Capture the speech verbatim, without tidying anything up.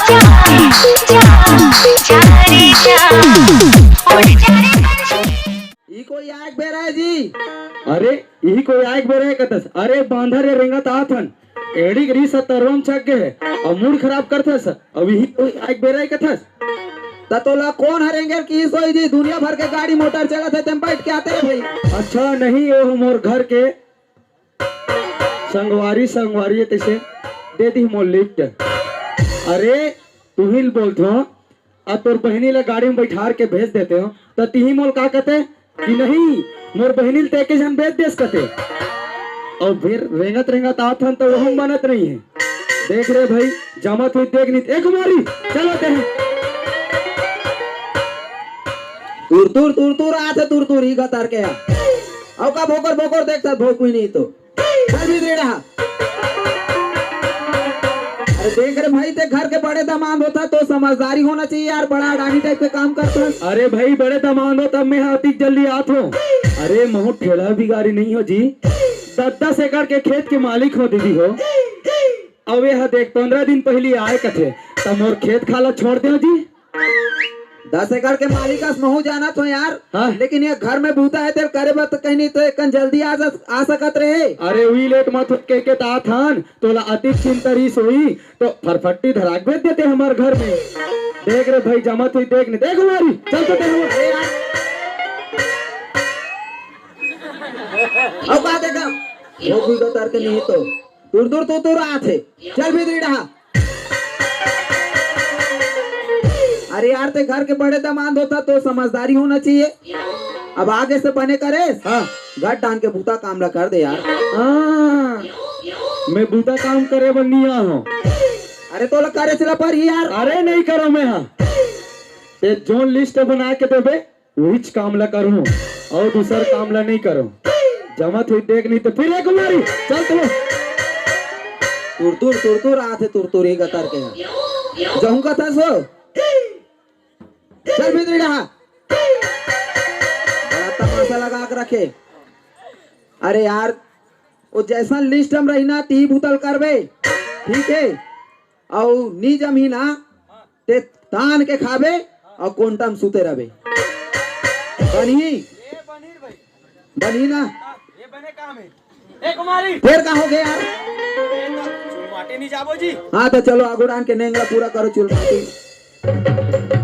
ई कोई आग बेरा है जी। अरे, इही कोई आग बेरा है कथस। अरे बांधर, ये रेंगत आत हन, एड़ी के रीस ह तरवा म चघ गे हे, अउ मूड खराब करथस। अब इही कोई आग बेरा है कथस। त तोला कोन ह रेंगेल किहिस होही जी? दुनिया भर के गाड़ी मोटर चलत हे, तेम बैठ के आते रे भाई। अच्छा नहीं, ओ मोर घर के संगवारी, संगवारी हे, तइसे दे दिही मोर लिफ्ट। अरे तुही ल बोलथों, अब तोर बहिनी ला गाड़ी म बइठार के भेज देतेंव, त तिही मोल का कते कि नहीं, मोर बहिनी ल ते एके झन भेज देस कते। अउ फेर रेंगत रेंगत आत हन त ओहू म बनत नहीं हे। देख रे भाई, जमत होही देख नहीं, ए कुमारी, चल आते हैं। तुरतुर तुरतुर आत हे, तुरतुर ही गतर के। अउ का भोकर भोकर देखत भोकुई नहीं तो। चल भीतरी रहा। अरे देख रे भाई, ते घर के बड़े दामाद होथा तो समझदारी होना चाहिए यार, बड़ा अडानी टाइप के काम करथस। अरे भाई, बड़े दामाद हो तब मैं हा अतिक जल्दी आत हों। अरे महू ठेला बिगारी नहीं हों जी, दस दस एकड़ के खेत के मालिक हों दीदी हो। अउ ये हा देख, पंद्रह दिन पहिली आय कथे, त मोर खेत खार ला छोड़ देंव जी। दस एकड़ के मालिक अस महू जानत हों यार। हाँ। लेकिन ये घर में बूता हे तेला करे बर त कहीं नहीं तो एकन जल्दी आ, जा, आ सकत रहे। अरे उही लेट मत हो के, के तात हन, तोला अतिक चिंता रिस होही तो फरफट्टी धरा के भेज देते हमर घर में। देख रे भाई, जमत होही देख नहीं, देख मारी, चल तो देख। अरे यार। अब का देखा? वो भी गतर के नहीं तो। तुरतुर तुरतुर आत हे। चल भीतरी रहा। अरे यार, ते घर के बड़े दामाद होथा तो समझदारी होना चाहिए। अब आगे से बने करे। हाँ। गट डान के बूता काम ला कर दे यार। हाँ, मैं बूता काम करे बर नहीं आहों। अरे तोला करे चला पर ही यार। अरे नहीं करों मैं हा। ते जोन लिस्ट बना के देबे, उहीच काम ला करहूं अउ दूसर काम ला नहीं करहूं। जमत होही देख नहीं तो फिर एक मारी, चल तो। तुरतुर तुरतुर आत हे, तुरतुर ही गतर के। जहूं कथस हो। चल भीतरी रहा। बड़ा तमाशा लगा के रखे। अरे यार, वो जैसन लिस्ट म रही ना, तिही भूतल करबे, ठीक हे? अउ नी जमही ना, ते तान के खाबे अउ कोंटा म सुते रहबे। बनही? बनही ना? फेर का होगे यार? हाँ, त चलो, आगू डान के नेंग ला पूरा करो, चुल माटी।